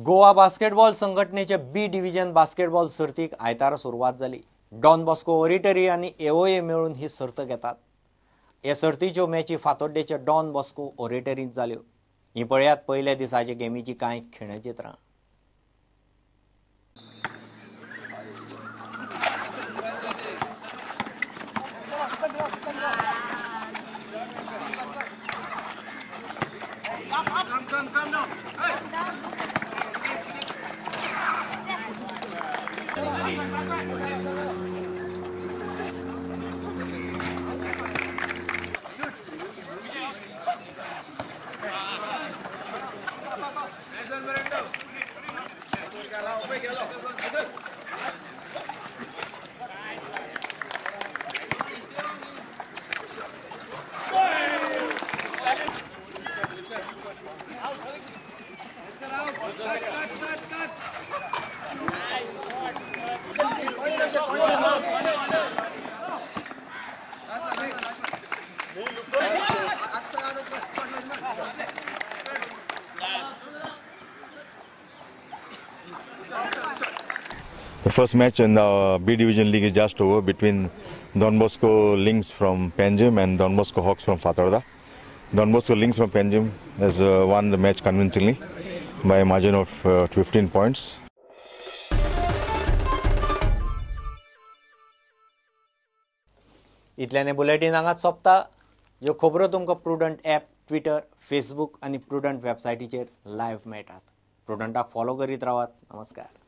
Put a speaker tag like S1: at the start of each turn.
S1: Goa basketball संघटनेचे बी division basketball सर्तीक आयतारा सुरवात जाली. डॉन बॉस्को ओरिटरी आनी एओए मेळून ही सर्त घेतात. हे सर्तीच्यो मॅची फातोड्डेच्या डॉन बॉस्को ओरिटरींत जाल्यो. ही पळयात पयल्या दिसाचे गेमीची कांय खिणचित्रां.
S2: The first match in the B Division League is just over between Don Bosco Lynx from Panjim and Don Bosco Hawks from Fatorda. Don Bosco Lynx from Panjim has won the match convincingly by a margin of 15 points.
S1: इतल्याने bulletin हांगाच सोंपता. ह्यो खबरो तुमकां prudent app, Twitter, Facebook आनी prudent वेबसायटीचेर live मेळटात. प्रुडंटाक follow करीत रावात. नमस्कार.